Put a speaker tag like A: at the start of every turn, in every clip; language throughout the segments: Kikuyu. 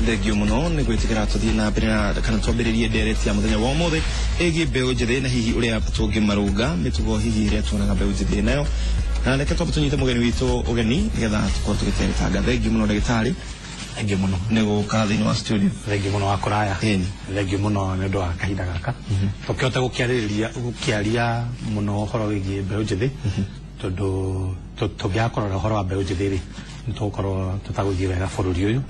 A: Thengio muno nĩ gwĩtĩkĩra tũthiĩ na mbere na kana twambĩrĩrie ndereti ya mũthenya wa ũmũthĩ ĩgiĩ mbeũ njĩthĩ na hihi ũrĩa tũngĩmarũnga mĩtugo hihi ĩrĩa tuonaga mbeũ njĩthĩ nayo, na reke twambe tũnyite mũgeni witũ ũgeni nĩgetha tũkorwo tũgĩteretanga. Thengio mũno ndagĩtarĩ.
B: Thengiũ mũno.
A: Nĩ gũka thĩinĩ wa studio.
B: Thengiũ mũno wa kũraya.
A: Ĩni.
B: Thengiũ mũno nĩ ũndũ wa kahinda gaka tũkĩhota gũkĩarĩrĩria gũkĩaria mũno ũhoro wĩgiĩ mbeũ njĩthĩ, tondũ tũngĩaga kũrora ũhoro wa mbeũ njĩthĩ rĩ, nĩ tũgũkorwo tũtagũthiĩ wega bũrũri ũyũ,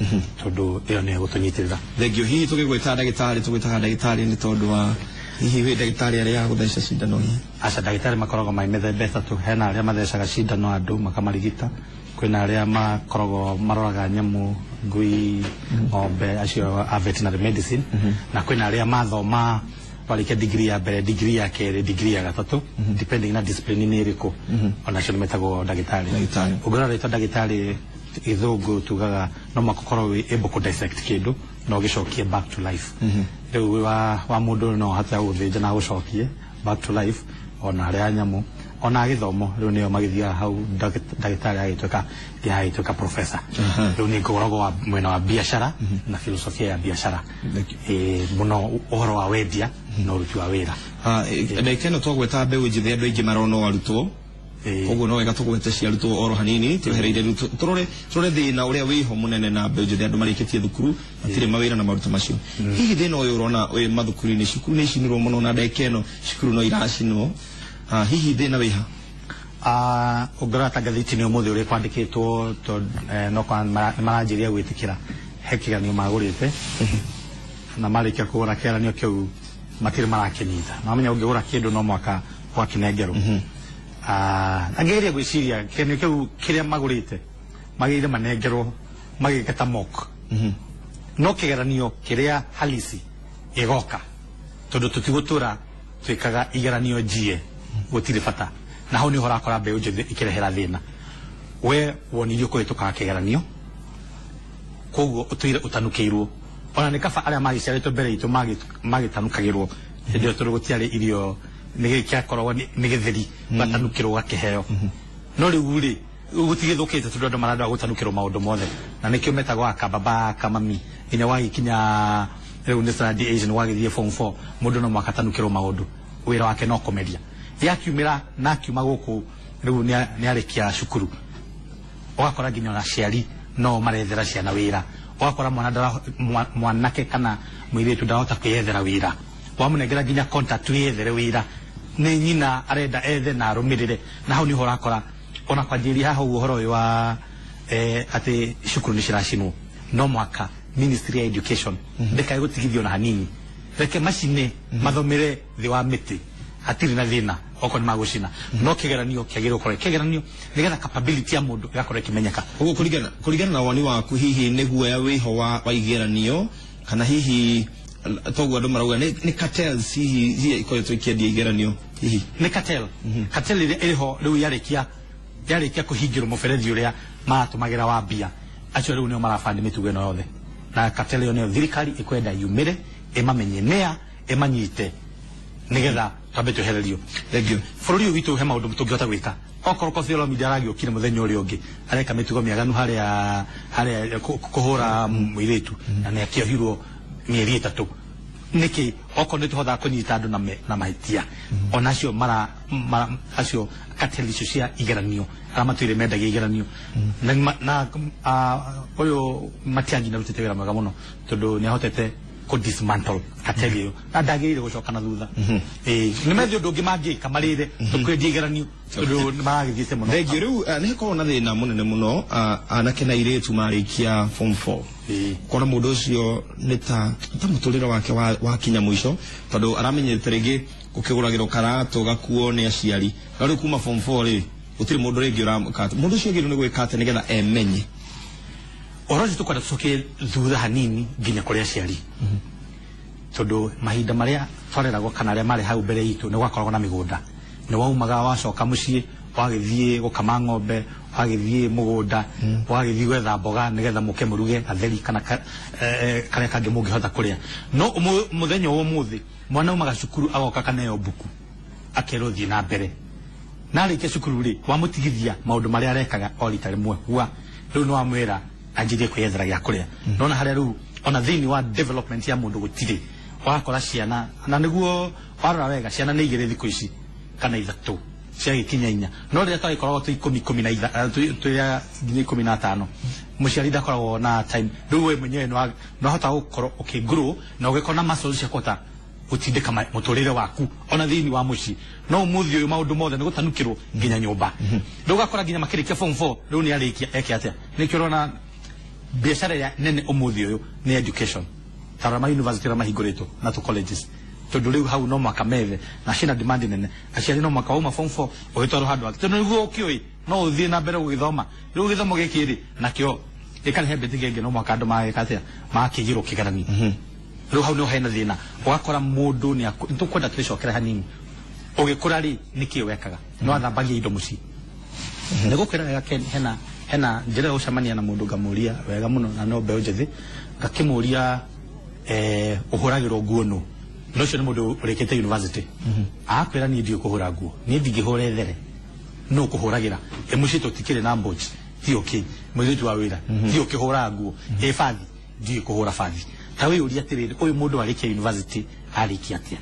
B: tondũ ĩyo nĩyo ĩgũtũnyitĩrĩra.
A: Thengio. Hihi tũgĩgwĩta ndagĩtarĩ, tũgwĩtaga ndagĩtarĩ nĩ tondũ wa hihi wĩ ndagĩtarĩ arĩa ya gũtheca cindano hihi?
B: Aca, ndagĩtarĩ makoragwo marĩ mĩthemba 3. Hena arĩa mathecaga cindano andũ makamarigita, kwĩna arĩa makoragwo maroraga nyamũ, ngui, ng'ombe, acio a veterinary medicine, na kwĩna arĩa mathoma warĩkia degree ya mbere, degree ya kerĩ, degree ya gatatũ, depending na discipline nĩ ĩrĩkũ, onacio nĩ metagwo ndagĩtarĩ.
A: Ndagĩtarĩ.
B: Ũngĩrora rĩtwa ndagĩtarĩ gĩthũngũ tugaga no mũhaka ũkorwo wĩ able kũ dissect kĩndũ na ũgĩcokie back to life. Rĩu wĩ wa mũndũ no ahote gũthĩnja na agũcokie back to life, ona arĩa a nyamũ, ona a gĩthomo rĩu nĩo magĩthiaga hau ndagĩtarĩ agĩtuĩka agĩtuĩka professor. Rĩu nĩ ngoragwo wa mwena wa biacara na filosofia ya biacara.
A: Thank you.
B: Mũno ũhoro wa wendia na ũruti wa wĩra.
A: Ndagĩka ĩno twagweta mbeũ njĩthĩ, andũ aingĩ marona o arutwo. Koguo no wega tũgwete cia arutwo oro hanini twehereire rĩu tũrore thĩna ũrĩa wĩho mũnene na mbeũ njĩthĩ, andũ marĩkĩtie thukuru matirĩ mawĩra na maũndũ ta macio. Hihi thĩna ũyũ ũrona wĩ mathukuru-inĩ, cukuru nĩ icinirwo mũno na ndagĩka ĩno cukuru no iracinwo? Hihi thĩna wĩha?
B: Ũngĩrora ta ngathĩti-inĩ ũmũthĩ ũrĩa kwandĩkĩtwo, no kwa nĩ maranjĩrĩria gwĩtĩkĩra he kĩgeranio magũrĩte, na marĩkia kũgũra kĩgeranio kĩu matirĩ marakĩnyita. Na wamenya ũngĩgũra kĩndũ no mwaka ũgakĩnengerwo. Na ngĩgeria gwĩciria kĩgeranio kĩu kĩrĩa magũrĩte magĩrĩire manengerwo magĩke ta mock, no kĩgeranio kĩrĩa halisi gĩgoka, tondũ tũtigũtũra twĩkaga igeranio njie, gũtirĩ bata. Na hau nĩho ũrakora mbeũ njĩthĩ ĩkĩrehera thĩna. We wonirio kũhĩtũkaga kĩgeranio, koguo ũtũire ũtanukĩirwo. Ona nĩ kaba arĩa magĩciarĩtwo mbere itũ magĩtanukagĩrwo hĩndĩ ĩyo, tondũ gũtiarĩ irio, nĩ kĩakoragwo nĩ gĩtheri, ũgatanukĩrwo ũgakĩheo. No rĩu rĩ, gũtigĩthũkĩte, tondũ andũ marenda gũtanukĩrwo maũndũ mothe, na nĩkĩo metagwo akababa akamami. Nginya wagĩkinya rĩu nĩ standard age, nĩ wagĩthiĩ form 4, mũndũ no mũhaka atanukĩrwo maũndũ, wĩra wake no kũmeria. Yakiumĩra na akiuma gũkũ rĩu nĩ arĩkia cukuru, ũgakora nginya ona aciari no marethera ciana wĩra. Ũgakora mwana mwanake kana mũirĩtu ndarahota kwĩyethera wĩra, wamũnengera nginya contact wĩyethere wĩra, nĩ nyina arenda ethe na arũmĩrĩre. Na hau nĩho ũrakora ona kwanjĩrĩria haha ũguo ũhoro ũyũ wa atĩ cukuru nĩ ciracinwo. No mwaka ministry ya education ndĩkae gũtigithio na hanini, reke macine mathomere thĩ wa mĩtĩ, hatirĩ na thĩna okorwo nĩ magũcina, no kĩgeranio kĩagĩrĩirwo gũkorwo kĩgeranio nĩgetha capability ya mũndũ ĩgakorwo ĩkĩmenyeka.
A: Koguo kũringana na woni waku, hihi nĩ guoya wĩho wa igeranio, kana hihi toguo andũ marauga nĩ cartels hihi iria ikoretwo ikĩendia igeranio hihi?
B: Nĩ cartel, cartel ĩrĩa ĩrĩho rĩu yarĩkia kũhingĩrwo mũberethi ũrĩa maratũmagĩra wa mbia, acio rĩu nĩo marabandi mĩtugo ĩno yothe. Na cartel ĩyo nĩyo thirikari ĩkwenda yumĩre, ĩmamenye nĩa, ĩmanyite, nĩgetha twambe twehererio.
A: Thank you.
B: Bũrũri ũyũ witũ he maũndũ tũngĩhota gwĩka. Okorwo Koffi Olomide aragĩũkire mũthenya ũrĩa ũngĩ areka mĩtugo mĩaganu harĩa kũhũra mũirĩtu na nĩ akĩohirwo mĩeri 3, nĩkĩ okorwo nĩ tũhotaga kũnyita andũ na mahĩtia, ona acio mara acio cartel icio cia igeranio, arĩa matũire mendagia igeranio na ũyũ Matiang'i nĩ arutĩte wĩra mwega mũno, tondũ nĩ ahotete kũ dismantle cartel ĩyo na ndagĩrĩire gũcoka na thutha. Ĩĩ, nĩ methe ũndũ ũngĩ mangĩka marĩre tũkwendia igeranio, tondũ nĩ maragĩthiĩte mũno.
A: Thengiũ. Rĩu nĩ hakoragwo na thĩna mũnene mũno, anake na airĩtu marĩkia form 4, kona mũndũ ũcio nĩ ta mũtũrĩre wake wakinya mũico, tondũ aramenyerete rĩngĩ gũkĩgũragĩrwo karatũ gakuo nĩ aciari, no rĩu kuma form 4 rĩ, gũtirĩ mũndũ rĩngĩ ũramũkata. Mũndũ ũcio agĩrĩirwo nĩ gwĩka atĩa nĩgetha emenye?
B: Ũhoro ũcio tũkwenda tũcokie thutha hanini nginya kũrĩ aciari, tondũ mahinda marĩa twareragwo kana arĩa marĩ hau mbere itũ, nĩ gwakoragwo na mĩgũnda, nĩ waumaga wacoka mũciĩ wagĩthiĩ gũkama ng'ombe, wagĩthiĩ mũgũnda, wagĩthiĩ gwetha mboga nĩgetha mũke mũruge gatheri kana karĩa kangĩ mũngĩhota kũrĩa. No mũthenya wa ũmũthĩ mwana aumaga cukuru agoka kaneo mbuku, akerwo thiĩ na mbere. Na arĩkia cukuru rĩ, wamũtigithia maũndũ marĩa arekaga o rita rĩmwe, gua rĩu nĩ wamwĩra anjĩrie kwĩyethera gĩa kũrĩa. Nona harĩa rĩu Ona thĩinĩ wa development ya mũndũ gũtirĩ. Wakora ciana na nĩguo warora wega, ciana nĩ igĩrĩ thikũ ici kana ithatũ ciagĩkinya inya, no rĩrĩa twagĩkoragwo twĩ ikũmi, ikũmi na twĩ nginya 15, mũciari ndakoragwo na time. Rĩu we mwenyewe nĩ wahota gũkorwo ũkĩgrow na ũgĩkorwo na muscles cia kũhota gũtindĩka mũtũrĩre waku ona thĩinĩ wa mũciĩ. No ũmũthĩ ũyũ maũndũ mothe nĩ gũtanukĩrwo nginya nyũmba. Rĩu ũgakora nginya makĩrĩkia form 4, rĩu nĩ arĩkia eke atĩa? Nĩkĩo ũrona biacara ĩrĩa nene ũmũthĩ ũyũ nĩ education, tarora ma university ũrĩa mahingũrĩtwo na tũ colleges, tondũ rĩu hau no mwaka methe na ciĩna demand nene. Aciari no mwaka wauma form 4 ũgĩtwarwo handũ hangĩ, tondũ nĩguo ũkĩũĩ no ũthiĩ na mbere gũgĩthoma. Rĩu gĩthomo gĩkĩ rĩ nakĩo gĩkarehe mbĩtĩka ĩngĩ, no mwaka andũ mageka atĩa? Magakĩigĩrwo kĩgeranio. Rĩu hau nĩho hena thĩna, ũgakora mũndũ nĩ tũkwenda twĩcokere hanini. Ũgĩkũra rĩ, nĩkĩ wekaga? Nĩ wathambagia indo mũciĩ. Nĩ gũkwĩra wega Ken, hena njĩra ya gũcemania na mũndũ ngamũria wega mũno, na no mbeũ njĩthĩ, ngakĩmũria, ũhũragĩrwo nguo nũ? Na ũcio nĩ mũndũ ũrĩkĩte university. Akwĩra, niĩ ndiũĩ kũhũra nguo, niĩ ndingĩhũra ethere. Nũ kũhũragĩra? Ĩ mũciĩ tũtikĩrĩ na mbochi, ti ũkĩ mũirĩtu wa wĩra ti ũkĩhũra nguo, ĩ bathi ndiũĩ kũhũra bathi. Ta wĩyũria atĩrĩrĩ, ũyũ mũndũ arĩkia university arĩkia atĩa?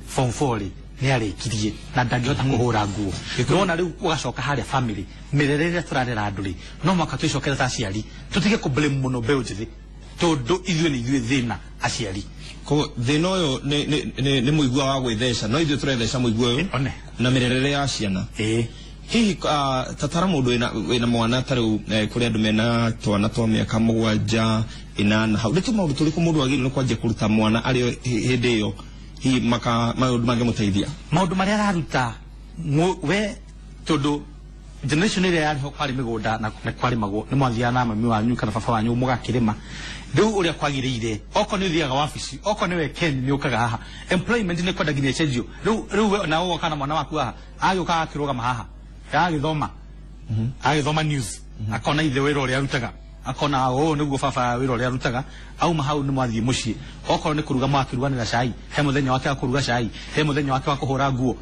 B: Form 4 rĩ, nĩ arĩkirie na ndangĩhota kũhũra nguo. Nona rĩu ũgacoka harĩa family, mĩrere ĩrĩa tũrarera andũ rĩ, no mwaka twĩcokere ta aciari, tũtige kũ blame mũno mbeũ njĩthĩ, tondũ ithuĩ nĩ ithuĩ thĩna aciari.
A: Koguo thĩna ũyũ nĩ mũigua wa gwĩtheca, no ithuĩ tũretheca mũigua ũyũ
B: One.
A: na mĩrerere ya ciana.
B: Ĩĩ.
A: Hihi tatara mũndũ wĩna mwana ta rĩu, kũrĩ andũ mena twana twa mĩaka 7, 8 hau, nĩ tũmaũndũ tũrĩkũ mũndũ agĩrĩirwo nĩ kwanjia kũruta mwana arĩ hĩndĩ ĩyo, hihi maka maũndũ mangĩmũteithia?
B: Maũndũ marĩa araruta we, tondũ generation ĩrĩa yarĩ ho kwarĩ mĩgũnda na kwarĩmagwo, nĩ mwathiaga na mami wanyu kana baba wanyu mũgakĩrĩma. Rĩu ũrĩa kwagĩrĩire, okorwo nĩ ũthiaga wabici, okorwo nĩwe Ken nĩ ũkaga haha, employment nĩ kwenda nginya ĩcenjio. Rĩu we na ũgoka na mwana waku haha, agĩũka agakĩrũgama haha, agagĩthoma agĩthoma news, akona ithe wĩra ũrĩa arutaga, akona ũũ nĩguo baba wĩra ũrĩa arutaga. Auma hau nĩ mwathiĩ mũciĩ, okorwo nĩ kũruga mwakĩruganĩra cai, he mũthenya wake wa kũruga cai, he mũthenya wake wa kũhũra nguo,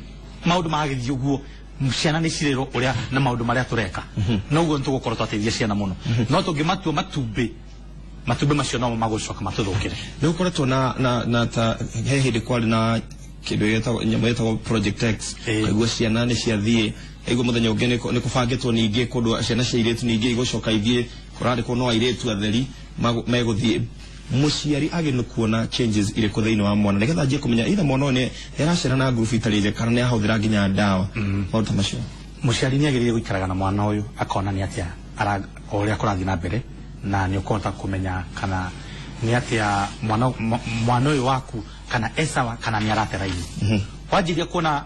B: maũndũ magagĩthiĩ ũguo. Ciana nĩ cirĩrwo ũrĩa na maũndũ marĩa tũreka, noguo nĩ tũgũkorwo twateithia ciana mũno. No tũngĩmatua matumbĩ, matumbĩ macio nomo magũcoka matũthũkĩre.
A: Nĩ gũkoretwo na ta he hĩndĩ kwarĩ na kĩndũ gĩtagwo nyamũ ĩtagwo Project X. Kaigua ciana nĩ ciathiĩ, kaigua mũthenya ũngĩ nĩ kũbangĩtwo ningĩ kũndũ ciana cia airĩtu ningĩ igũcoka ithiĩ, kũrandĩkwo no airĩtu atheri megũthiĩ. Mũciari agĩrĩirwo nĩ kuona changes irĩkũ thĩinĩ wa mwana nĩgetha anjie kũmenya either mwana ũyũ nĩ aracera na ngurubu itarĩ njega kana nĩ ahũthĩra nginya ndawa, maũndũ ta macio?
B: Mũciari nĩ agĩrĩire gũikaraga na mwana ũyũ, akona nĩ atĩa o ũrĩa kũrathiĩ na mbere, na nĩ ũkũhota kũmenya kana nĩ atĩa mwana ũyũ waku kana e sawa kana nĩ arate raini. Wanjirie kuona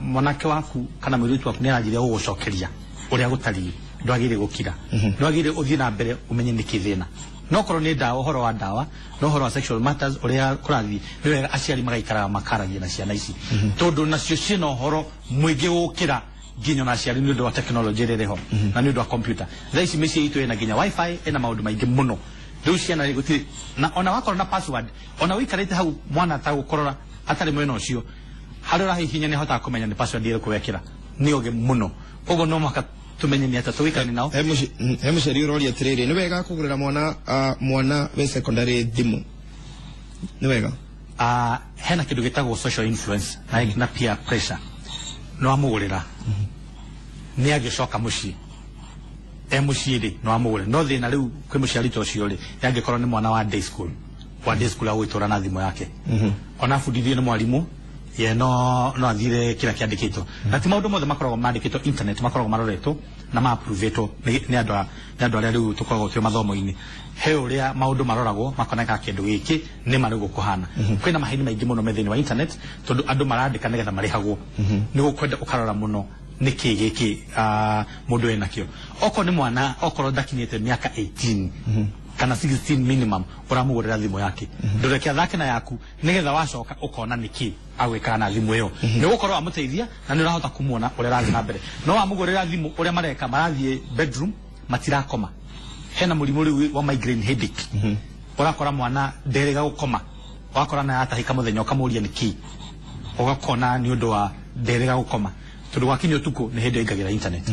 B: mwanake waku kana mũirĩtu waku nĩ aranjirie gũgũcokeria ũrĩa gũtariĩ, ndwagĩrĩire gũkira, ndwagĩrĩire ũthiĩ na mbere ũmenye nĩkĩ thĩna. No korwo nĩ ndawa, ũhoro wa ndawa, no ũhoro wa sexual matters ũrĩa kũrathiĩ, nĩ wega aciari magaikaraga makaragia na ciana ici, tondũ nacio ciĩna ũhoro mũingĩ gũkĩra nginya na aciari, nĩ ũndũ wa technology ĩrĩa ĩrĩ ho na nĩ ũndũ wa computer. Thaa ici mĩciĩ itũ ĩna nginya wifi, ĩna maũndũ maingĩ mũno. Rĩu ciana rĩ gũtirĩ na ona wakorwo na password, ona ũikarĩte hau mwana atagũkorora atarĩ mwena ũcio, harĩa ũrahihinya nĩ ahotaga kũmenya nĩ password ĩrĩkũ wekĩra. Nĩ ogĩ mũno, koguo no mũhaka tumenye nĩ atĩa tũgĩikane nao.
A: He mũciari ũroria atĩrĩrĩ, nĩ wega kũgũrĩra mwana wĩ secondary thimũ? Nĩ wega?
B: Hena kĩndũ gĩtagwo social influence na peer pressure. No amũgũrĩra, nĩ agĩcoka mũciĩ, e mũciĩ rĩ, no amũgũre. No thĩna rĩu kwĩ mũciari ta ũcio rĩ, angĩkorwo nĩ mwana wa day school, wa day school agũgĩtũra na thimũ yake, ona abundithio nĩ mwarimũ ye, no athire kĩrĩa kĩandĩkĩtwo, na ti maũndũ mothe makoragwo mandĩkĩtwo internet makoragwo maroretwo na ma-approvĩtwo nĩ andũ arĩa rĩu tũkoragwo twĩ mathomo-inĩ. He ũrĩa maũndũ maroragwo makoneka kĩndũ gĩkĩ nĩ ma nĩguo kũhana. Kwĩna maheni maingĩ mũno me thĩinĩ wa internet, tondũ andũ marandĩka nĩgetha marĩhagwo. Nĩ gũkwenda ũkarora mũno nĩkĩ gĩkĩ mũndũ enakĩo. Okorwo nĩ mwana, okorwo ndakinyĩte mĩaka 18 kana 16 minimum, ũramũgũrĩra thimũ yake, ndũreke athake na yaku, nĩgetha wacoka ũkona nĩkĩ agwĩkaga na thimũ ĩyo. Nĩ gũkorwo amũteithia na nĩ ũrahota kũmuona ũrĩa arathiĩ na mbere. No wamũgũrĩra thimũ, ũrĩa mareka, marathiĩ bedroom matirakoma. Hena mũrimũ rĩu wa migraine headache, ũrakora mwana nderĩga gũkoma, ũgakora na yatahĩka mũthenya, ũkamũria nĩkĩ, ũgakona nĩ ũndũ wa nderĩga gũkoma, tondũ gwakinya ũtukũ nĩ hĩndĩ aingagĩra internet,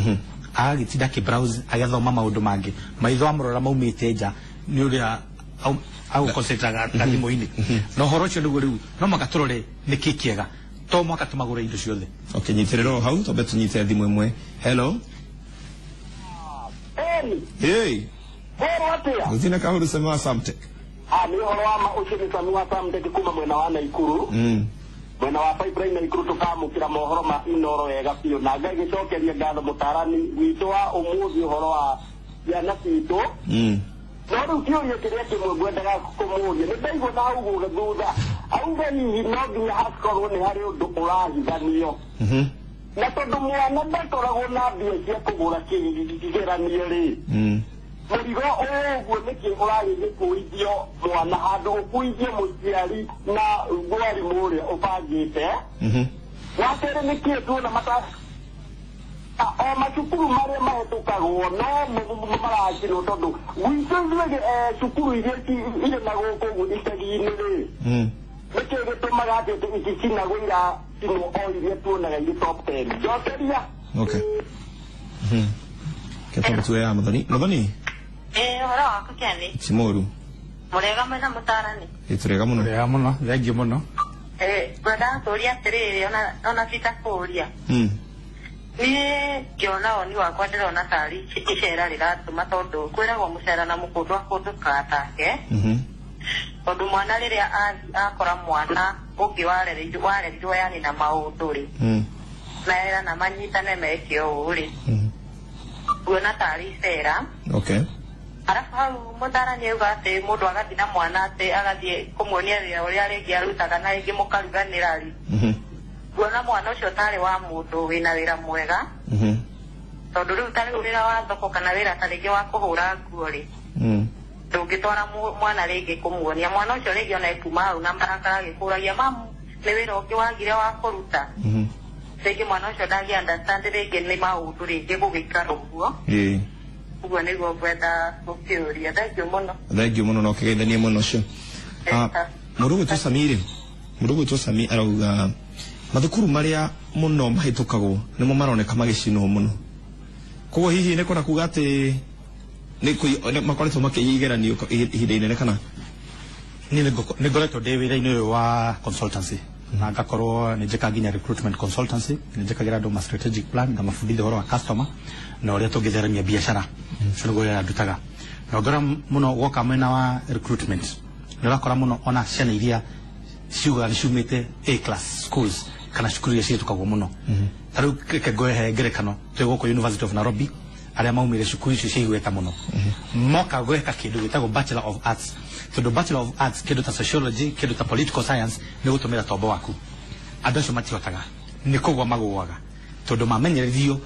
B: agagĩtinda akĩ browse, agĩthoma maũndũ mangĩ, maitho amũrora maumĩte nja nĩ ũrĩa Au concentrate thimũ-inĩ na ũhoro ũcio nĩguo rĩu no mũhaka tũrore nĩkĩ kĩega to mũhaka tũmagũre indo ciothe.
A: Okay, nyitĩrĩra o hau twambe tũnyite thimũ ĩmwe. Hello. Hey. Gũtirĩ kahũrũ Sami wa Samtech.
C: Nĩ ũhoro wa ma ũcio nĩ Sami wa Samtech kuma mwena wa Naikuru. Mwena wa pipeline Naikuru tũkamũkĩra mohoro ma Inoro wega biũ na ngagĩcokeria ngatho mũtarani witũ wa ũmũthĩ ũhoro wa ciana citũ. No rĩu kĩũria kĩrĩa kĩmwe ngwendaga kũmũria nĩ ndaigua na hau guothe thutha auga hihi no nginya hakorwo nĩ harĩ ũndũ ũrahithanio na tondũ mwana ndakoragwo na mbia cia kũgũra kĩgeranio rĩ mũrigo ũguo nĩkĩ ũragĩgĩkuithio mwana handũ ũkuithie mũciari na mwarimũ ũrĩa ũbangĩte. Wa kerĩ nĩkĩ tuona mata o macukuru marĩa mahĩtũkagwo no maracinwo tondũ gwitũ ithuĩ cukuru iria irĩ na gũkũ ũguo icagi-inĩ rĩ nĩkĩ gĩtũmaga atĩ ici cinagwo iracinwo o iria tuonaga irĩ top 10 njokeria.
A: Okay. Ketwambe tuoe ya Muthoni. Muthoni.
D: Ũhoro waku Kĩani?
A: Ti mũru.
D: Mũrega mwena mũtarani?
A: Tũrega mũno.
B: Mũrega mũno, thengiũ mũno.
D: Ngwendaga kũũria atĩrĩrĩ ona ti ta kũũria. Niĩ ngĩona woni wakwa ndĩrona tarĩ icera rĩratũma tondũ kwĩragwo mũcera na mũkũndũ akũndũkaga take. Tondũ mwana rĩrĩa akora mwana ũngĩ warerirwo yani na maũndũ rĩ merana manyitane meke ũũ rĩ nguona tarĩ icera.
A: Okay.
D: Arabu hau mũtarani auga atĩ mũndũ agathiĩ na mwana atĩ agathiĩ kũmuonia wĩra ũrĩa rĩngĩ arutaga na rĩngĩ mũkaruganĩra rĩ nguona mwana ũcio tarĩ wa mũndũ wĩna wĩra mwega tondũ rĩu tarĩ wĩra wa thoko kana wĩra ta rĩngĩ wa kũhũra nguo rĩ ndũngĩtwara mwana rĩngĩ kũmuonia mwana ũcio rĩngĩ ona ekuma hau na marakara agĩkũragia mamu nĩ wĩra ũngĩ wagire wa kũruta rĩngĩ mwana ũcio ndangĩ understand rĩngĩ nĩ maũndũ rĩngĩ gũgĩikara ũguo. Ũguo nĩguo ngwenda gũkĩũria. Thengiũ mũno.
A: Thengiũ mũno na ũkĩgeithanie mwena ũcio. Mũndũ ũgwĩtwo Sami rĩ, mũndũ ũgwĩtwo Sami arauga mathukuru marĩa mũno mahĩtũkagwo nĩmo maroneka magĩcinwo mũno. Koguo hihi nĩ kwenda kuga atĩ nĩ makoretwo makĩiya igeranio ihinda inene kana?
B: Niĩ nĩ ngoretwo ndĩ wĩra-inĩ ũyũ wa consultancy na ngakorwo nĩ njĩkaga nginya recruitment consultancy, nĩ njĩkagĩra andũ ma strategic plan ngamabundithia ũhoro wa customer na ũrĩa tũngĩtheremia biacara. Ũcio nĩguo wĩra ndutaga. Na ũngĩrora mũno woka mwena wa recruitment nĩ ũrakora mũno ona ciana iria ciugaga nĩ ciumĩte A class schools kana cukuru iria cihĩtũkagwo mũno. Ta rĩu reke ngũhe ngerekano twĩ gũkũ University of Nairobi arĩa maumire cukuru icio cia igweta mũno moka gwĩka kĩndũ gĩtagwo Bachelor of Arts tondũ Bachelor of Arts kĩndũ ta sociology kĩndũ ta political science nĩ gũtũmĩra tombo waku. Andũ acio matihotaga nĩ kũgwa magũaga tondũ mamenyererio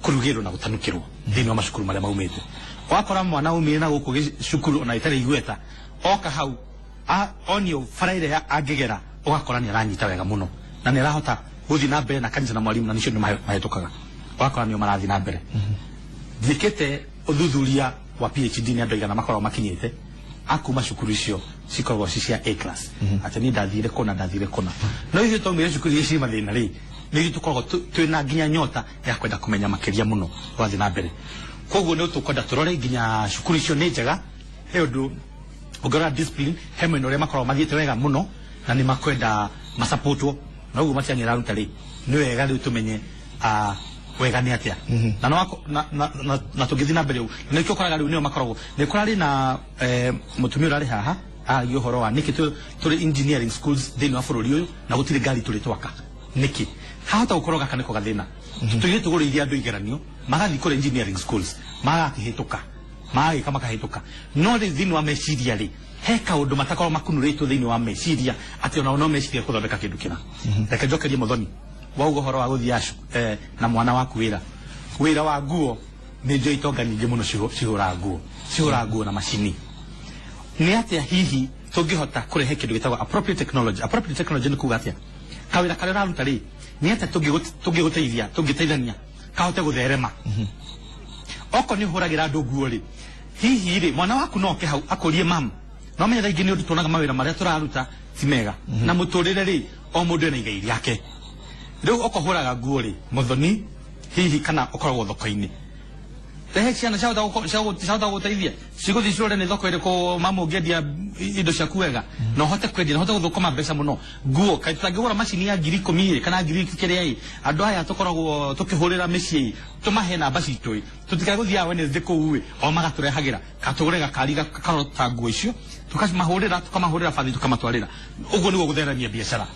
B: kũrugĩrwo na gũtanukĩrwo thĩinĩ wa macukuru marĩa maumĩte. Wakora mwana aumire na gũkũ cukuru ona ĩtarĩ igweta oka hau onio bara ĩrĩa angĩgera ũgakora nĩ aranyita wega mũno na nĩ arahota gũthiĩ na mbere na kanitha na mwarimũ na nĩcio nĩ mahĩtũkaga ũgakora nĩo marathiĩ na mbere. Njĩkĩte ũthuthuria wa PhD nĩ andũ aigana makoragwo makinyĩte akuma cukuru icio cikoragwo ci cia A class atĩ niĩ ndathire kũna ndathire kũna no ithuĩ twaumire cukuru iria ciĩ mathĩna rĩ nĩ ithuĩ tũkoragwo twĩna nginya nyota ya kwenda kũmenya makĩria mũno twathiĩ na mbere. Koguo nĩ tũkwenda tũrore nginya cukuru icio nĩ njega he ũndũ ũngĩrora discipline he mwena ũrĩa makoragwo mathiĩte wega mũno na nĩ makwenda masapotwo na ũguo Matiang'i araruta rĩ nĩ wega rĩu tũmenye wega nĩ atĩa na na tũngĩthiĩ na mbere ũguo na nĩkĩo ũkoraga rĩu nĩo makoragwo nĩ kũrarĩ na mũtumia ũrarĩ haha aragia ũhoro wa nĩkĩ tũrĩ engineering schools thĩinĩ wa bũrũri ũyũ na gũtirĩ ngari tũrĩ twaka nĩkĩ hahota gũkorwo gaka nĩko gathĩna tũirĩ tũgũrĩirie andũ igeranio magathiĩ kũrĩ engineering schools magakĩhĩtũka magagĩka makahĩtũka no rĩ thĩinĩ wa meciria rĩ he kaũndũ matakorwo makunũrĩtwo thĩinĩ wa meciria atĩ onao no meciria gũthondeka kĩndũ kĩna. Reke njokerie Muthoni wauga ũhoro wa gũthiĩ na mwana waku wĩra wĩra wa nguo nĩ njũĩ itonga nyingĩ mũno cihũraga nguo cihũraga nguo na macini. Nĩ atĩa hihi tũngĩhota kũrehe kĩndũ gĩtagwo appropriate technology? Appropriate technology nĩ kuga atĩa kawĩra karĩa ũraruta rĩ nĩ atĩa tũngĩgũteithia tũngĩteithania kahote gũtherema. Okorwo nĩ ũhũragĩra andũ nguo rĩ hihi rĩ mwana waku no oke hau akũrie mamu no menya thaa ingĩ nĩ ũndũ tuonaga mawĩra marĩa tũraruta ti mega na mũtũrĩre rĩ o mũndũ ena igai rĩake. Rĩu okorwo ũhũraga nguo rĩ Muthoni hihi kana ũkoragwo thoko-inĩ
E: Rehe ciana ciahota gũteithia, cigũthiĩ cirore nĩ thoko ĩrĩkũ mama ũngĩendia indo ciaku wega na ũhote kwendia na ũhote gũthũkũma mbeca mũno. Nguo kaĩ tũtangĩgũra macini ya 10,000 ĩ kana ngiri kĩrĩa ĩ, andũ aya tũkoragwo tũkĩhũrĩra mĩciĩ ĩ, tũmahe namba citũ ĩ, tũtikae gũthiaga Wednesday kũu ĩ, o magatũrehagĩra, katũgũre gakari karota nguo icio, tukamahũrĩra, tukamahũrĩra bathi, tukamatwarĩra. Ũguo nĩguo gũtheremia biacara.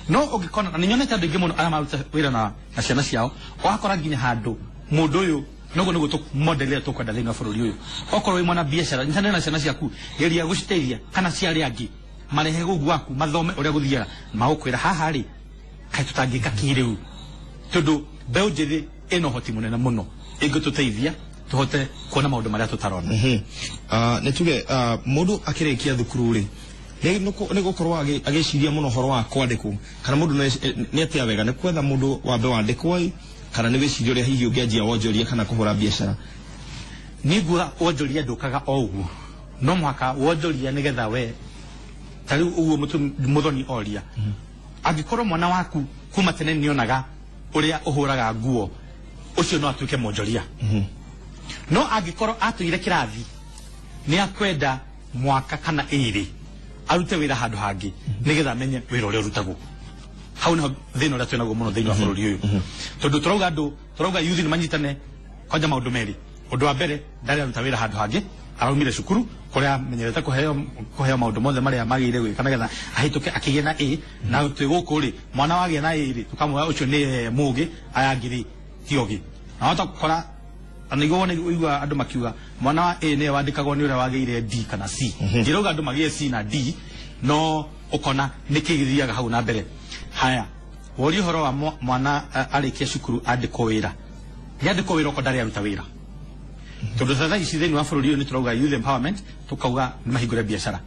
E: No ũngĩkona, na nĩnyonete andũ aingĩ mũno arĩa maruta wĩra na ciana ciao, ũgakora nginya handũ mũndũ ũyũ noguo nĩguo model ĩrĩa tũkwenda thĩinĩ wa bũrũri ũyũ. Okorwo wĩ mwana biacara, nyitanĩra na ciana ciaku, geria gũciteithia kana cia arĩa angĩ, marehe gũkũ gwaku, mathome ũrĩa gũthiaga, magũkwĩra haha rĩ kaĩ tũtangĩka kĩ rĩu, tondũ mbeũ njĩthĩ ĩna ũhoti mũnene mũno ĩngĩtũteithia tũhote kuona maũndũ marĩa tũtarona.
A: Nĩ tuge mũndũ akĩrĩkia thukuru rĩ, nĩ gũkorwo agĩciria mũno ũhoro wa kwandĩkwo, kana mũndũ nĩ atĩa wega nĩ kwetha mũndũ wambe wandĩkwo ĩ, kana nĩ wĩciria ũrĩa hihi ũngĩanjia wonjoria kana kũhũra biacara?
E: Niĩ nguga wonjoria ndũkaga o ũguo, no mũhaka wonjoria nĩgetha we ta rĩu ũguo mũthoni oria, angĩkorwo mwana waku kuma tene nĩonaga ũrĩa ũhũraga nguo, ũcio no atuĩke mwonjoria. No angĩkorwo atũire kĩrathi, nĩ akwenda mwaka kana ĩrĩ arute wĩra handũ hangĩ nĩgetha amenye wĩra ũrĩa ũrutagwo. Hau niho thĩna ũrĩa twĩnaguo mũno thĩinĩ wa bũrũri ũyũ, tondũ tũrauga andũ, tũrauga youth nĩ manyitane kwanja maũndũ merĩ. Ũndũ wa mbere, ndarĩ aruta wĩra handũ hangĩ, araumire cukuru kũrĩa amenyerete kũheo maũndũ mothe marĩa magĩrĩire gwĩka nĩgetha ahĩtũke akĩgĩe na A. Na twĩ gũkũ rĩ, mwana wagĩa na A rĩ, tũkamwĩra ũcio nĩ mũgĩ, aya angĩ rĩ ti ogĩ. Na wahota gũkora na nĩguo wone ũigua andũ makiuga mwana wa A nĩwe wandĩkagwo nĩ ũrĩa wagĩire D kana C. Njĩrauga andũ magĩe C na D, no ũkona nĩkĩ gĩthiaga hau na mbere. Haya, woria ũhoro wa mwana arĩkia cukuru andĩkwo wĩra, nĩandĩkwo wĩra okorwo ndarĩ aruta wĩra, tondũ thaa ici thĩinĩ wa bũrũri ũyũ nĩ tũrauga youth empowerment, tũkauga nĩ mahingũre biacara.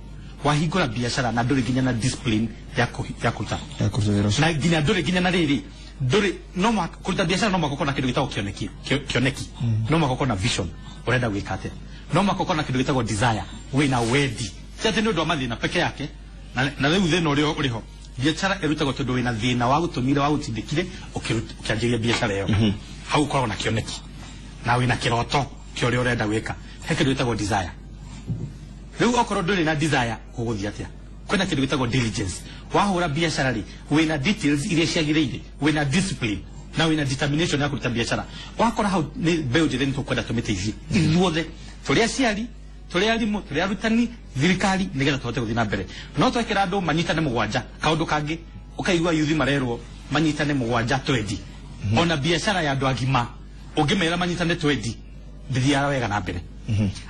E: Wahingũra biacara na ndũrĩ nginya na discipline ya kũruta
A: ya kũruta wĩra ũcio,
E: na nginya ndũrĩ nginya na rĩrĩ ndũrĩ no mũhaka kũruta biacara, no mũhaka ũkorwo na kĩndũ gĩtagwo kĩoneki, kĩoneki, no mũhaka ũkorwo na vision ũrenda gwĩka atĩa, no mũhaka ũkorwo na kĩndũ gĩtagwo desire, wĩna wendi, ti atĩ nĩ ũndũ wa mathĩna peke yake. Na rĩu thĩna ũrĩa ũrĩ ho, biacara ĩrutagwo tondũ wĩna thĩna wa gũtũmire wa gũtindĩkire ũkĩanjĩria biacara ĩyo. Hau ũkoragwo na kĩoneki na wĩna kĩroto kĩa ũrĩa ũrenda gwĩka. He kĩndũ gĩtagwo desire. Rĩu okorwo ndũrĩ na desire, gũgũthiĩ atĩa? Kwĩna kĩndũ gĩtagwo diligence. Wahũra biacara rĩ, wĩna details iria ciagĩrĩire, wĩna discipline na wĩna determination ya kũruta biacara. Wakora hau nĩ mbeũ njĩthĩ nĩ tũkwenda tũmĩteithie ithuothe, tũrĩ aciari, tũrĩ arimũ, tũrĩ arutani, thirikari, nĩgetha tũhote gũthiĩ na mbere. No twekĩra andũ manyitane mũgwanja, kaũndũ kangĩ ũkaigua yuthi marerwo manyitane mũgwanja twendi. Ona biacara ya andũ agima ũngĩmera manyitane twendi, ndĩthiaga wega na mbere.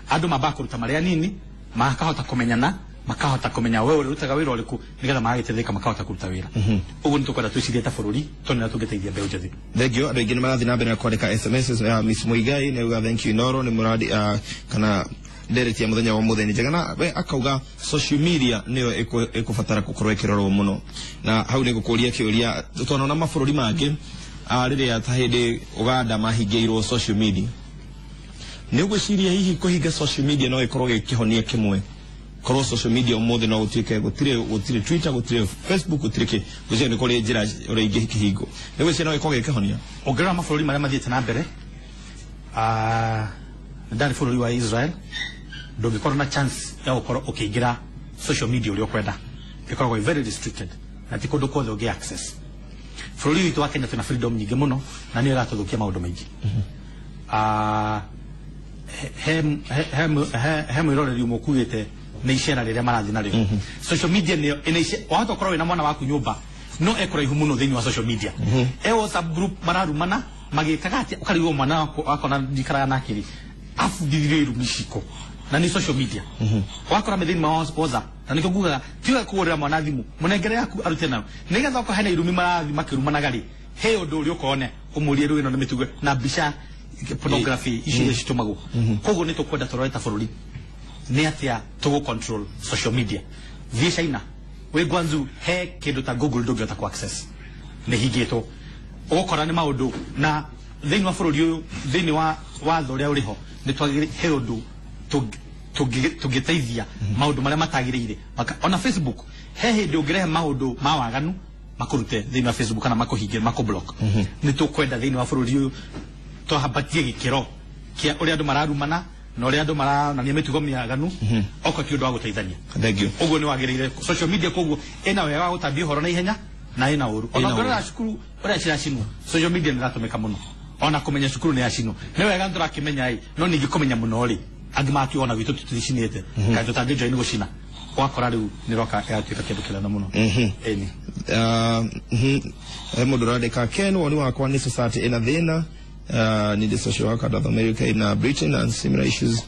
E: Andũ mambaga kũruta marĩa nini, makahota kũmenyana, makahota kũmenya we ũrutaga wĩra ũrĩkũ, nĩgetha magagĩteithĩka makahota kũruta wĩra. Ũguo nĩ tũkwenda twĩcirie ta bũrũri tondũ nĩ tũngĩteithia mbeũ njĩthĩ.
A: Thank you. Andũ aingĩ nĩ marathiĩ na mbere na kwandĩka SMS. Miss Muigai nĩ auga thank you Inoro nĩ mũradi kana ndereti ya mũthenya wa mũthenya njega, na we akauga social media nĩyo ĩkũbatara gũkorwo ĩkĩrorwo mũno. Na hau nĩ gũkũria kĩũria, twanona mabũrũri mangĩ rĩrĩa ta hĩndĩ Uganda mahingĩirwo social media, nĩ ũgwĩciria hihi kũhinga social media no ĩkorwo gĩ kĩhonia kĩmwe? Korwo social media ũmũthĩ no gũtuĩke gũtirĩ Twitter, gũtirĩ Facebook, gũtirĩ kĩ, gwĩciria nĩ kũrĩ njĩra ũrĩa ingĩkĩhingwo, nĩ gwĩciria no ĩkorwo gĩ kĩhonia?
E: Ũngĩrora mabũrũri marĩa mathiĩte na mbere, ndarĩ bũrũri wa Israel, ndũngĩkorwo na chance ya gũkorwo ũkĩingĩra social media ũrĩa ũkwenda, ĩkoragwo ĩ very restricted na ti kũndũ kuothe ũngĩ access. Bũrũri witũ wa Kenya twĩna freedom nyingĩ mũno na nĩyo ĩratũthũkia maũndũ maingĩ. He mwĩroreri ũmwe ũkugĩte nĩ icera rĩrĩa marathiĩ narĩo social media nĩyo ĩna wahota gũkorwo wĩna mwana waku nyũmba no ekũraihu mũno thĩinĩ wa social media, e WhatsApp group mararumana magĩkaga atĩa, ũkarigwo mwana wakwa na ndikaraga nake rĩ abundithirio irumi ciko na nĩ social media. Wakora me thĩinĩ wa WhatsApp, na nĩkĩo ngugaga tiga kũgũrĩra mwana thimũ, mũnengere yaku arute nayo, nĩgetha okorwo hena irumi marathiĩ makĩrumanaga rĩ, he ũndũ ũrĩa ũkone ũmũrie rĩu ĩno nĩ mĩtugo na mbica pornography ici iria citũmagwo. Koguo nĩ tũkwenda tũrore ta bũrũri nĩ atĩa tũgũ control social media. Thiĩ China, wĩ Guangzhou, he kĩndũ ta Google ndũngĩhota ku access, nĩ hingĩtwo. Ũgũkora nĩ maũndũ na thĩinĩ wa bũrũri ũyũ, thĩinĩ wa watho ũrĩa ũrĩ ho, nĩ twagĩrĩ he ũndũ tũngĩteithia maũndũ marĩa matagĩrĩire. Ona Facebook he hĩndĩ ũngĩrehe maũndũ ma waganu makũrute thĩinĩ wa Facebook kana makũhinge, makũblock. Nĩ tũkwenda thĩinĩ wa bũrũri ũyũ twahambatie gĩkĩro kia uria andu mararumana na uria andu maranania mitugo miaganu oko ti undu wa guteithania.
A: Thank you.
E: Uguo ni wagirire social media koguo ina wega wa gutambia uhoro na ihenya na ina uru ona ngorora cukuru uria ciracinwo social media ni ratumika muno ona kumenya cukuru ni yacinwo ni wega turakimenya i no ningi kumenya muno ri angi maki ona gwitu tuticinite kai tutangi join gucina wakora riu ni roka yatuika kindu kinene muno. Eni
A: mundu urandika Ken woni wakwa ni society ina thina ni the social worker of America na Britain and similar issues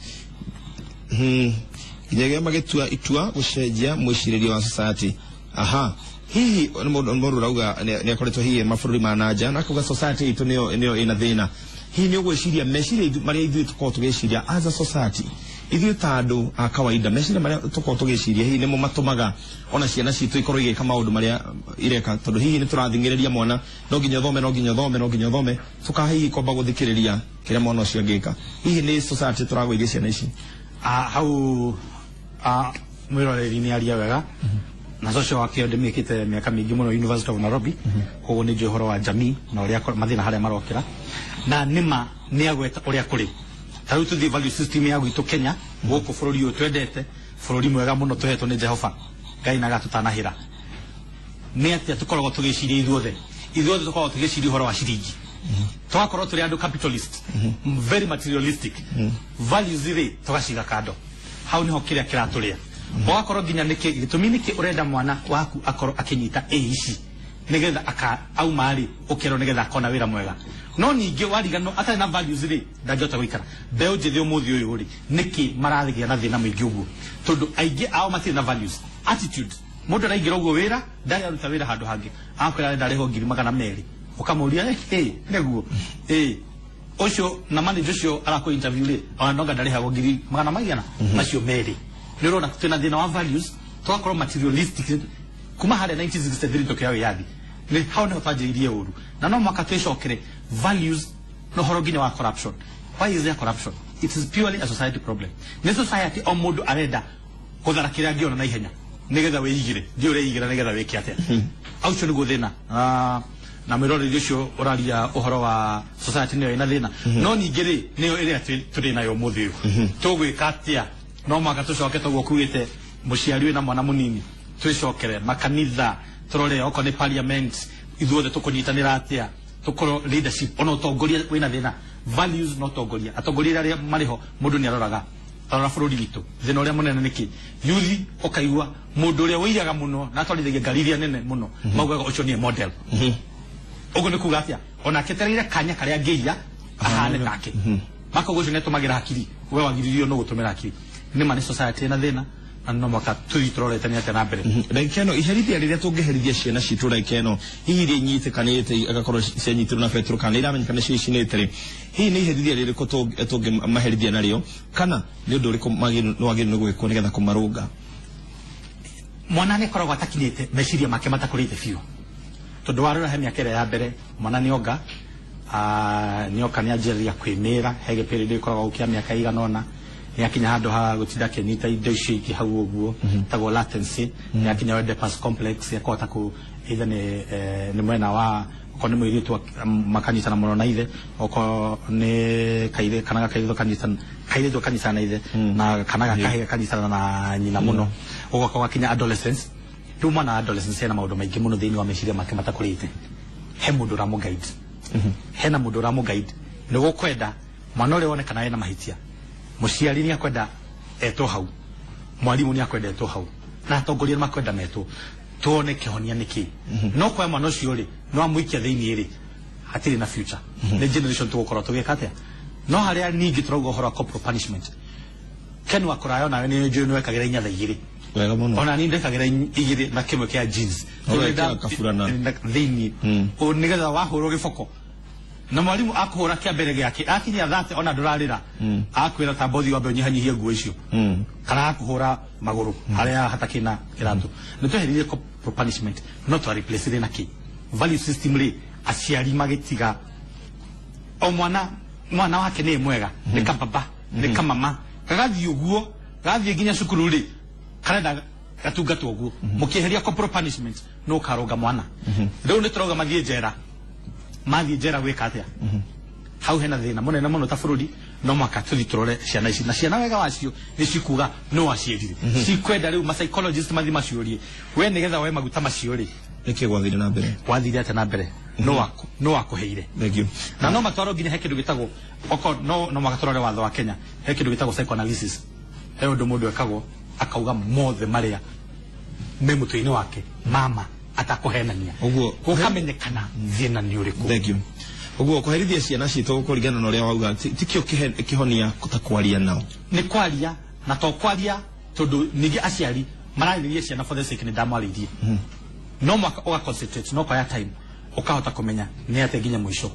A: nginyagia magitua itua gucenjia mwiciririo wa society. Aha, hihi mundu urauga ni akoretwo hihi mabũrũri ma nanja na akauga society itu niyo ina thina. Hihi ni ũgwĩciria meciria marĩa ithuĩ tũkoragwo tũgĩciria as a society, ithuĩ ta andũ a kawaida, meciria marĩa tũkoragwo tũgĩciria hihi nĩmo matũmaga ona ciana citũ ikorwo igĩka maũndũ marĩa ireka, tondũ hihi nĩ tũrathing'ĩrĩria mwana no nginya ũthome, no nginya ũthome, no nginya ũthome, tũkaha hihi kwamba gũthikĩrĩria kĩrĩa mwana ũcio angĩka. Hihi nĩ society tũragũithia ciana ici?
E: Hau mwĩroreri nĩ aria wega na social work ndĩmĩkĩte mĩaka mĩingĩ mũno University of Nairobi, koguo nĩ njũĩ ũhoro wa jamii na ũrĩa mathĩna harĩa marokĩra na nĩma nĩ agweta ũrĩa kũrĩ. Ta rĩu tũthiĩ value system ya gwitũ Kenya gũkũ bũrũri ũyũ twendete, bũrũri mwega mũno tũhetwo nĩ Jehova Ngai na agatũtanahĩra, nĩ atĩa tũkoragwo tũgĩciria ithuothe? Ithuothe tũkoragwo tũgĩciria ũhoro wa ciringi, tũgakorwo tũrĩ andũ capitalist, very materialistic, values rĩ tũgaciga kando. Hau niho kĩrĩa kĩratũrĩa. Ũgakorwo nginya nĩkĩ gĩtũmi nĩkĩ ũrenda mwana waku akorwo akĩnyita A ici nigetha aka auma rĩ ũkerwo nigetha akona wĩra mwega, no ningĩ wariganwo atarĩ na values rĩ ndangĩhota gũikara. Mbeũ njĩthĩ ũmũthĩ ũyũ rĩ nĩkĩ maragĩa na thĩna mũingĩ ũguo? Tondũ aingĩ ao matirĩ na values, attitude. Mũndũ araingĩra ũguo wĩra ndarĩ aruta wĩra handũ hangĩ, akwĩra arenda arĩhwo 200,000, ũkamũria nĩguo ũcio na manager ũcio arakũ interview rĩ ona nonga ndarĩhagwo 200,000 macio merĩ. Nĩ ũrona twĩna thĩna wa values, tũgakorwo materialistic kuma harĩa 1963 tũkĩoya wĩyathi nĩ hau nĩho twanjĩrĩirie ũru, na no mwaka twĩcokere values no horo nginya wa corruption. Why is there corruption? It is purely a society problem. Nĩ society o mũndũ arenda gũthara kĩrĩa angĩona na ihenya nĩgetha wĩigĩre, ndiũ ũreigĩra nĩgetha wĩke atĩa. Au ũcio nĩguo thĩna na mwĩroreri ũcio ũraria ũhoro wa society nĩyo ĩna thĩna, no ningĩ rĩ nĩyo ĩrĩa tũrĩ nayo ũmũthĩ ũyũ. Tũgwĩka atĩa? No mwaka tũcoke toguo kuugĩte mũciari wĩna mwana mũnini twĩcokere makanitha tũrore okorwo nĩ parliament ithuothe tũkũnyitanĩra atĩa, tũkorwo leadership ona ũtongoria wĩna thĩna, values na ũtongoria. Atongoria arĩa marĩ ho mũndũ nĩ aroraga, tarora bũrũri witũ thĩna ũrĩa mũnene nĩkĩ yuthi ũkaigua mũndũ ũrĩa wĩiyaga mũno na atwarithagia ngari iria nene mũno maugaga ũcio nĩye model. Ũguo nĩ kuga atĩa? Onake etereire kanya karĩa angĩiya ahane take, makoguo ũcio nĩatũmagĩra hakiri, we wagiririo no gũtũmĩra hakiri. Nĩ ma nĩ society ĩna thĩna na no mwaka tũthiĩ tũrorete nĩ atĩa na mbere.
A: Ndagĩka ĩno iherithia rĩrĩa tũngĩherithia ciana citũ ndagĩka ĩno hihi iria inyitĩkanĩte agakorwo cianyitirwo na betũrũ kana iramenyekana nĩcio icinĩte rĩ, hihi nĩ iherithia rĩrĩkũ tũngĩmaherithia narĩo kana nĩ ũndũ ũrĩkũ wagĩrĩirwo nĩ gwĩkwo nĩgetha kũmarũnga?
E: Mwana nĩ akoragwo atakinyĩte meciria make matakũrĩte biũ, tondũ warora he mĩaka ĩrĩa ya mbere mwana nĩonga nĩoka nĩanjĩrĩria kwĩmĩra, he gĩpĩrĩndĩ gĩkoragwo kĩa mĩaka ĩigana ũna nĩakinya handũ ha gũtinda akĩnyita indo icio ingĩ hau ũguo tagwo latency, nĩakinya Oedipus complex akahota kũ either nĩ mwena wa okorwo nĩ mũirĩtu makanyitana mũno na ithe, okorwo nĩ kairĩtu kana gakairĩtu kanyitana kairĩtu kanyitana na ithe na kana gakahĩ kanyitana na nyina mũno, ũgoka wakinya adolescence. Rĩu mwana adolescence hena maũndũ maingĩ mũno thĩinĩ wa meciria make matakũrĩte. He mũndũ ũramũguide, hena mũndũ ũramũguide nĩ gũkwenda mwana ũrĩa wonekana ena mahĩtia, mũciari nĩ akwenda etwo hau, mwarimũ nĩ akwenda etwo hau, na atongoria nĩ makwenda metwo tuone kĩhonia nĩkĩ. No kwa mwana ũcio rĩ no amũikia thĩinĩ rĩ hatirĩ na future, nĩ generation tũgũkorwo tũgĩka atĩa? No harĩa ningĩ tũrauga ũhoro wa corporal punishment, Ken wa kũraya onawe nĩ njũĩ nĩ wekagĩra inyatha igĩrĩ
A: wega mũno,
E: ona niĩ ndekagĩra igĩrĩ na kĩmwe kĩa jeans thĩinĩ nĩgetha wahũrwo gĩboko na mwarimu akũhũra kĩa mbere gĩake akinyia 30 ona ndũrarĩra akwĩra ta mbothi wambe ũnyihanyihie nguo icio kana akũhũra magũrũ harĩa hatakĩ na kĩratũ. Nĩ tweheririe corporal punishment no twa replace na kĩ value system rĩ aciari magĩtiga o mwana mwana wake nĩ mwega nĩ kababa nĩ kamama gagathiĩ ũguo gathiĩ nginya cukuru rĩ karenda gatungatwo ũguo. Mũkĩeheria corporal punishment no ũkarũnga mwana. Rĩu nĩ tũrauga mathiĩ njera, mathiĩ njera gwĩka atĩa? Hau hena thĩna mũnene mũno ta bũrũri. No mwaka tuthi turore ciana ici na ciana wega wacio ni cikuga no waciĩrire cikwenda riu ma psychologist mathi maciũrie we nigetha we maguta macio ri
A: nĩkĩ gwathire na mbere
E: wathire atĩa na mbere no wakuheire.
A: Thank you.
E: Na no matwaro nginya he kindu gitagwo oko no mwaka turore watho wa Kenya he kindu gitagwo psychoanalysis he undu mundu ekagwo akauga mothe maria me mutwe-inĩ wake mama atakuhenania
A: Ũguo-
E: gukamenyekana thina ni uriku.
A: Thank you. Ũguo kũherithia ciana citũ kũringana na ũrĩa wauga tikio kĩhonia ta kwaria nao.
E: Nĩ kwaria na to kwaria tondu ningĩ aciari mararĩria ciana for the sake nĩ ndamwarĩirie no mwaka uga concentrate no koya time ukahota kumenya nĩ atĩa nginya mũico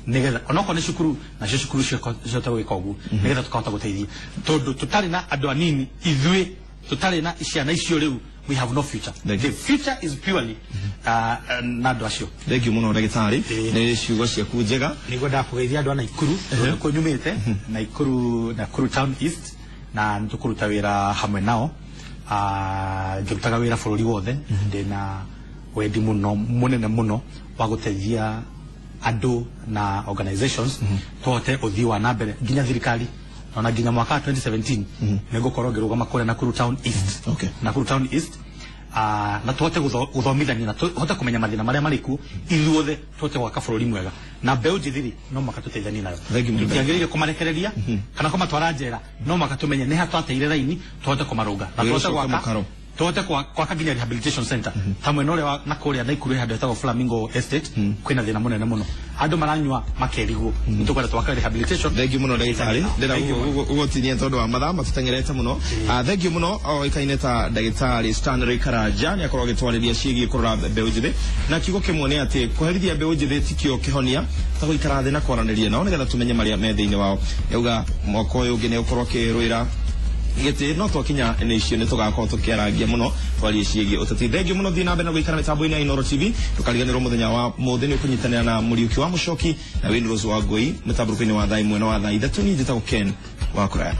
E: nigetha onokorwo nĩ cukuru nacio cukuru cihote gwĩka ũguo nigetha tukahota gũteithia tondu tũtarĩ na andũ anini ithuĩ tũtarĩ na ciana icio rĩu we have no future.
A: Thank
E: The
A: you.
E: future is purely na andũ acio.
A: Thank you mũno ndagĩtarĩ
E: Ĩĩ.
A: nĩ ciugo ciaku njega.
E: Nĩguo ndakũgeithia andũ a Naikuru nĩkuo nyumĩte Naikuru, Nakuru Town East na nĩtũkũruta wĩra hamwe nao. Ngĩrutaga wĩra bũrũri wothe ndĩna wendi mũno mũnene mũno wa gũteithia andũ na organizations tũhote ũthii wa na mbere nginya thirikari ona nginya mwaka wa 2017 nĩngũkorwo ngĩrũgama kũrĩa Nakuru Town East.
A: Okay.
E: Nakuru Town East na tuhote gũthomithania na tuhote kũmenya mathĩna marĩa marĩ kuo ithuothe tuhote gwaka bũrũri mwega na mbeũ njĩthĩ no mũhaka tũteithanie nayo.
A: Thank you, Mũrũme.
E: Tũtiagĩrĩire kũmarekereria kana kũmatwara njera no mũhaka tũmenye nĩ ha twateire raini tuhote kũmarũnga na
A: Wĩra
E: tuhote
A: ũcoke
E: gwaka
A: mũkaro.
E: tuhote gwaka nginya rehabilitation center ta mwena ũrĩa na kũrĩa Naikuru handũ hetagwo Flamingo Estate kwĩna thĩna mũnene mũno andũ maranyua makerigwo nĩtũkwenda twaka rehabilitation.
A: Thank you mũno ndagĩtarĩ ndĩra
E: Thank you.
A: gũgũtinia tondũ wa mathaa matũteng'erete mũno. Thank you mũno oĩkaine ta ndagĩtarĩ Stanley Karanja nĩ akorwo agĩtwarĩria ciĩgiĩ kũrora mbeũ njĩthĩ na kiugo kĩmwe nĩ atĩ kũherithia mbeũ njĩthĩ tikĩo kĩhonia ta gũikara thĩ na kwaranĩria nao nĩgetha tũmenye marĩa me thĩinĩ wao. Yauga mwaka ũyũ ũngĩ nĩ ũkorwo akĩrũĩra gĩtĩ no twakinya nĩ icio nĩ tũgakorwo tũkĩarangia mũno twarie ciĩgiĩ ũteti. Thank you mũno thiĩ na mbere na gũikara mĩtambo-inĩ ya Inooro TV ndũkariganĩrwo mũthenya wa mũthĩ nĩ ũkũnyitanĩra na Mũriũki wa Mũcoki na Wayne Rose wa Ngũi mũtambũrũko-inĩ wa thaa 1 na wa thaa 3 niĩ njĩtagwo Ken wa Kũraya.